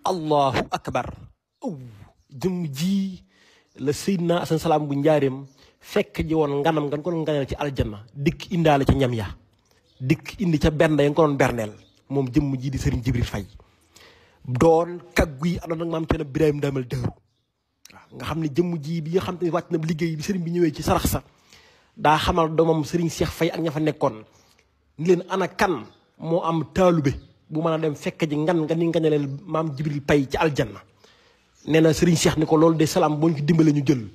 allahu akbar jëm ji la Seydina Asan Salaam bu njaareem fekk ji woon nganam nga ko doon nganal ci aljanna dikk indaale ca ñam ya dikk indi ca bernde ya nga ko doon berneel moom jëmm ji di Serigne Jibril Faye doon kaggu yi àndoon ak maam Cerno Birahim Ndamal Dëhru waaw nga xam ne jëmm ji bi nga xam te wàcc na liggéey bi Serigne bi ñëwee ci sarax sa daa xamal doomam Serigne Cheikh Faye ak ña fa nekkoon ni leen ana kan moo am taalube bu mën a dem fekk ji ngan nga ni ngañaleel maam Jibril Faye ci aljanna nee na Serigne Cheikh ni ko loolu de salaam boo ñu ci dimbale ñu jël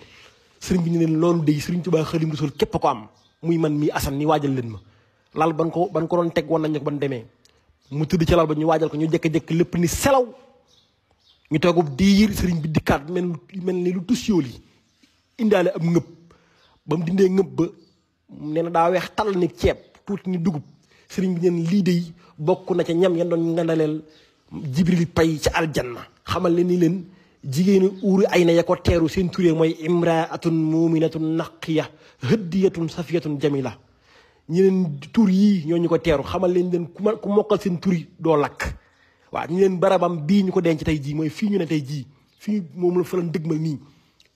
Serigne bi ñu leen loolu de Serigne Touba Xaadimu Rasuul képp a ko am muy man mii Assane ni waajal leen ma lal ban ko doon teg woon nañ ko ban demee mu tëdd ci lal ba ñu waajal ko ñu jékki-jékki lépp ni selaw ñu toogub diir Serigne bi dikkaat mel ni lu tus yool yi indaale ab ngëb ba mu dindee ngëb ba nee na daa weex tal ni ceeb tuuti ni dugub Serigne bi neen lii de bokk na ca ñam yan doon ngandaleel Jibril Faye ci aljanna xamal leen ni leen jigéenu uuri ay na ya ko teeru seen turé mooy imraatun muminatun naqiya hëddiyatun safiyatun jamila ñeneen tur yii ñoo ñu ko teeru xamal leen ku mokkal seen tur yi doo lakk waaw ñu leen barabam bii ñu ko denc tey jii mooy fii ñu ne tey jii fii moom la fa lan dëgmal nii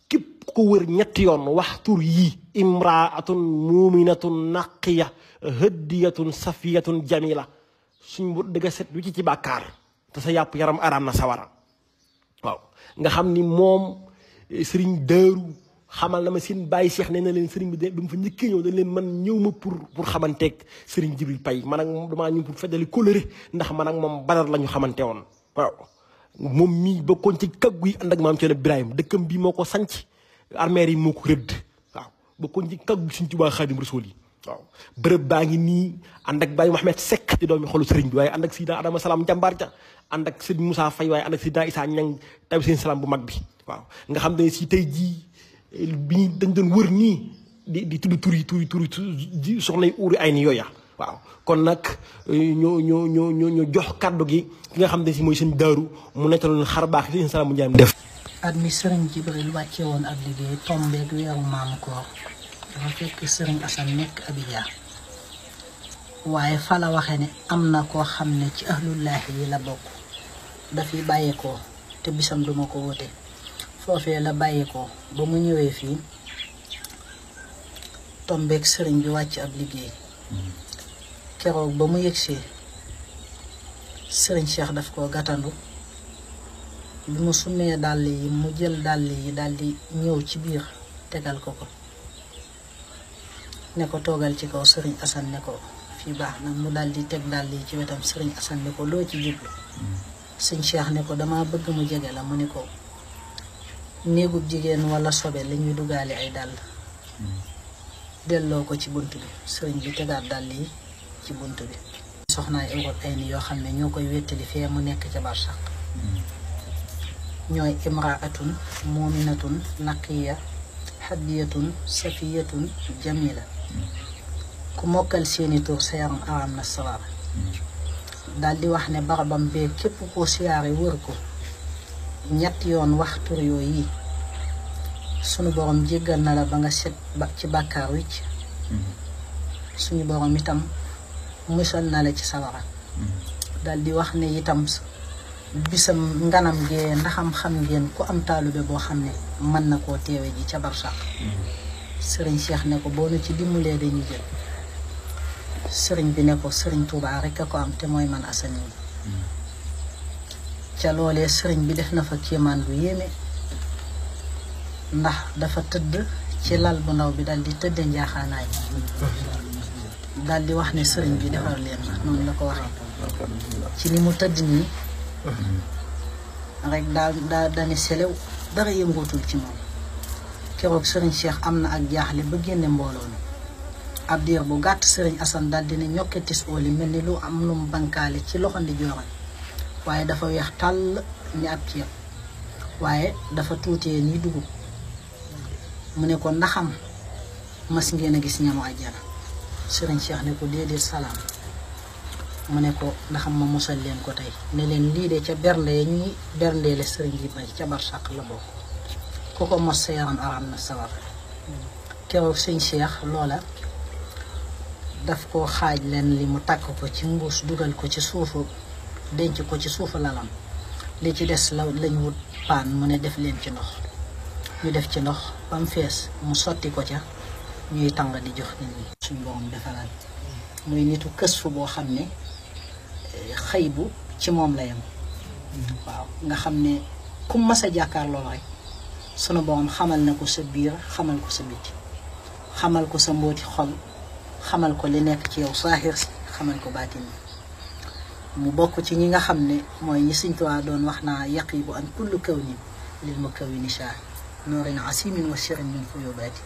képp ko wër ñetti yoon wax tur yii imraatun muminatun naqiya hëddiyatun safiyatun jamila suñ bu dëgg set lu ci bàkkaar te sa yàpp yaram araam na sawara waaw nga xam ni moom Serigne Daaru xamal na ma seen bàyyi Cheikh nee na leen Serigne bi mu fa njëkkee ñëw dañ leen man ñëw ma pour xamanteeg Serigne Jibril Faye man ak moom damaa ñëw pour feddali kóllëre ndax man ak moom Badar la ñu xamante woon waaw moom mii bokkoon ci kaggu yi ànd ak maam Cerno Birahim dëkkam bii moo ko sanc armeer yi moo ko rëdd waaw bokkoon ci kaggu Sëriñ Tuubaa Xaadimu Rasuul yi waaw bërëb baa ngi nii ànd ak Baye Mouhamed Seck di doomi xolu Serigne bi waaye ànd ak Sidna Adama Salaam jàmbaar ja ànd ak Serigne Moussa Faye waaye ànd ak Sidna Issa Ñang taw seen salaam bu mag bi waaw nga xam ne si tey jii bi dañ doon wër nii di tudd turi soxna yi uuri ay ni yooya waaw kon nag ñoo jox kàddu gi ki nga xam ne si mooy seen daaru mu nettaloon xar baax yi seen salaam bu njaay def at mi Serigne Jibril wàcce woon ak liggéey tombeeg weeru maamu koor dafa fekk Serigne Assane nekk Abidjan waaye fa la waxe ne am na koo xam ne ci ahlullaahi yi la bokk dafay bàyyeekoo te bisam duma ko wóote foofee la bàyyeekoo ba mu ñëwee fii tombeeg sëriñ bi wàcc ab liggéey keroog ba mu yëgsee sëriñ Cheikh daf koo gàttandu bi mu sumee dàll yi mu jël dàll yi daldi ñëw ci biir tegal ko ne ko toogal ci kaw sëriñ Assane ne ko fii baax na mu daldi teg dàll yi ci wetam sëriñ Assane ne ko loo ci jublu sëriñ Cheikh ne ko dama bëgg mu jege la mu ne ko néegub jigéen wala sobe la ñuy dugaale ay dàll delloo ko ci bunt bi sëriñ bi tegaat dàll yi ci bunt bi soxnaay Europe ay ni yoo xam ne ñoo koy wéttali fee mu nekk ca barsaq ñooy imraatun muminatun naqiya hadiyatun safiyatun jamila ku mokkal seeni tur sa yaram araam na sawar daldi wax ne barabam bee képp koo siyaare wër ko ñett yoon wax tur yooyu yi sunu borom jéggal na la ba nga set ci bàkkaar wicc suñu borom itam musal na la ci sawara daldi wax ne itam bisam nganam gee ndaxam xam ngeen ku am taalube boo xam ne mën na koo teewe ji ca barsaq sëriñ Cheikh ne ko boo nu ci dimbalee dañuy jël sëriñ bi ne ko sëriñ Touba rek a ko am te mooy man Assane yi ca loolee sëriñ bi def na fa kéemaan bu yéeme ndax dafa tëdd ci lal bu ndaw bi daldi tëdde njaaxaanaay daldi wax ne sëriñ bi defar leen ma noonu la ko waxee ci ni mu tëdd nii rek dani selew dara yëngootul ci moom keroog sëriñ Cheikh am na ak jaaxle ba génne mbooloo mi ab diir bu gàtt sëriñ Assane daldi ne ñokketis óoli mel ni lu am lu mu bankaale ci loxo ndi jooram waaye dafa weex tàll ni ab ceeb waaye dafa tuutee nii dugub mu ne ko ndaxam mas ngeen a gis ñamu àjjana sëriñ Cheikh ne ko déedéet salaam mu ne ko ndaxam ma mosal leen ko tey ne leen lii de ca bernde ya ñuy berndeele sëriñ bi bay ca barsàq la bokk ku ko mos sa yaram araam na sawar keroog sëñ Cheikh loola daf ko xaaj leen li mu takk ko ci mbuus dugal ko ci suufu denc ko ci suufu lalam li ci des lañ wut paan mu ne def leen ci ndox ñu def ci ndox ba mu fees mu sotti ko ca ñuy tàng di jox nit ñi suñ borom defaraat muy nitu kës fu boo xam ne xëy bu ci moom la yem waaw nga xam ne ku mas a jàkkaarloo rek sunu borom xamal na ko sa biir xamal ko sa biti xamal ko sa mbooti xol xamal ko li nekk ci yow saaxir si xamal ko baatin mu bokk ci ñi nga xam ne mooy ñi Sëñ Tuubaa doon wax naa yaqibu an kullu kawnin lil mukawwini shaa noorin asimin wa shirin min fuyubaati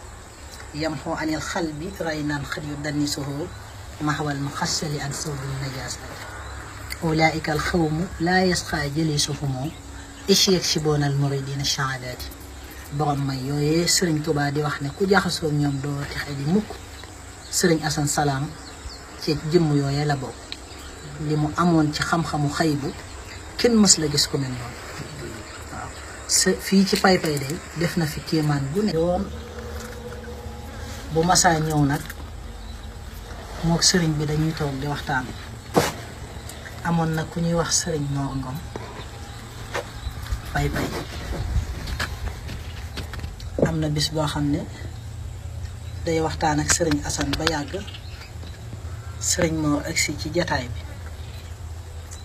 yamxu anil xalbi raynan xat yu dannisuhu maxwal muxassali an sawbil najaasati ulaika al xawmu laa yasqaa jalisuhumu ishiyak shiboonal muridina shahaadaati borom may yooyee Sëriñ Tuubaa di wax ne ku jaxasoo ñoom doo texe di mukk Sëriñ Asan Salaam ci jëmm yooyee la bokk li mu amoon ci xam-xamu xaybu kenn mës la gis ku mel noonu waaw fii ci pay-pay day def na fi kéemaan bu ne yoon bu masaa ñëw nag mook sëriñ bi dañuy toog di waxtaan amoon na ku ñuy wax Sëriñ Mor Ngom pay-pay am na bis boo xam ne day waxtaan ak Sëriñ Asan ba yàgg Sëriñ Mor agsi ci jataay bi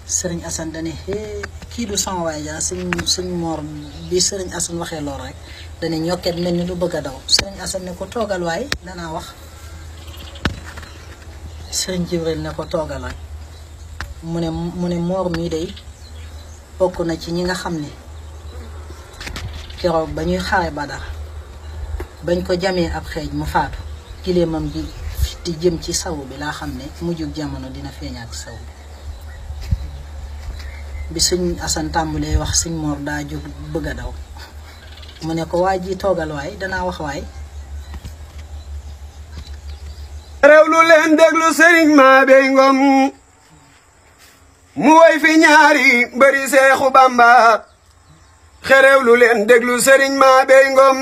Sëriñ Asan dane kii du sama waay ja sëñ Mor bi Sëriñ Asan waxee lool rek dane ñokket mel ni lu bëgg a daw Sëriñ Asan ne ko toogal waay danaa wax Sëriñ Jibril ne ko toogal waay mu ne Mor mii day bokk na ci ñi nga xam ne keroog ba ñuy xare Badar bañ ko jamee ab xeej mu faatu gileemam gi di jëm ci saw bi laa xam ne mujjug jamono dina feeñaat saw bi Sëñ Asan tàmbalee wax Sëñ Mor daa jóg bëgg a daw mu ne ko waa ji toogal waay danaa wax waay réew lu leen déglu Sëriñ Mabéye Ngom mu woy fi ñaari mbëri Seexu Bamba xerew lu leen déglu Sëriñ Mabéye Ngom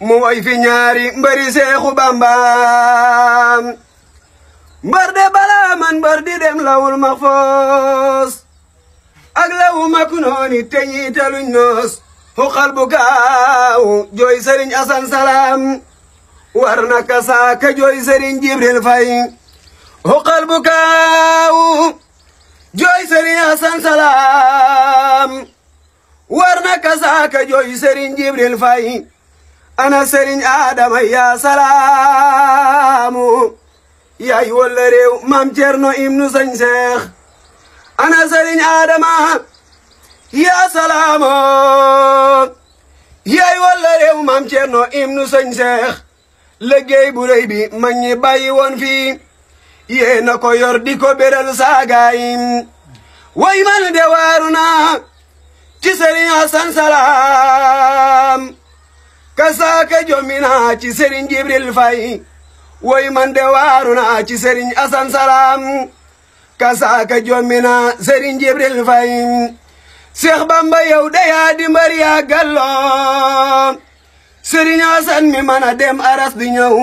mu woy fi ñaari mbëri Seexu Bamba mbër de balaa man mbër di dem lawul Mahfoos ak lawu mak nooni te ñi teluñ noos xuqal bu kaaw jooy Sëriñ Asan Salaam war na kasaaka jooy Sëriñ Jibril Fay xuqal bu kaaw jooy Sëriñ Asan Salaam war na kasaaka jooy Sëriñ Jibril Fay ana Sëriñ Adama yaa salaamu yaay walla réew Maam Cerno ibnu Sëñ Seex ana Sëriñ Adama yaa salaamu yaay walla réew Maam Cerno ibnu Sëñ Seex liggéey bu rëy bi mag ñi bàyyi woon fii yéena ko yor di ko beral saagaayim way man de waaru naa ci Sëriñ Asan Salaam kasaaka jommi naa ci Sëriñ Jibril Fay way man de waaru naa ci Sëriñ Asan Salaam kasaaka jommi naa Sëriñ Jibril Fay Seex Bamba yow de yaa di mbër yaa gàlloo Sëriñ Asan mi mën a dem aras di ñëw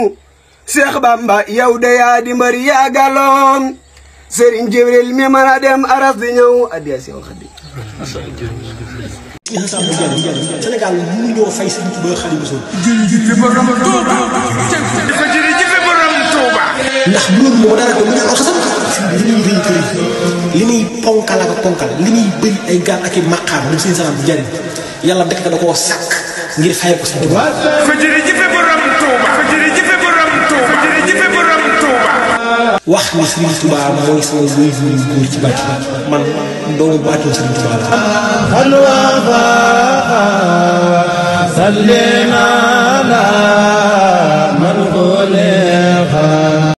Seex Bamba yow de yaa di mbër yaa gàlloo Sëriñ Jibril mi mën a dem aras di ñëw addiya Seex Xaadim Sénégal mënuñoo fay Sëriñ Tuubaa Xaadimu Rasuul. jërëjëf borom Touba. jërëjëf borom Touba. ndax loolu moo dara ko mu ne oto sax li muy rëy li muy ponkal ak ponkal li muy bëri ay gaal ak i maqaam moom Sëriñ Salaam di jariñ yàlla dëkk da koo sàkk ngir fay ko Sëriñ Tuubaa. jërëjëf borom Touba. jërëjëf borom Touba. jërëjëf borom Touba. wax ni Sëriñ Tuubaa mooy sama wéy wu góor ci bàtt man doomu baatu Sëriñ Tuubaa la. صلينا على من قل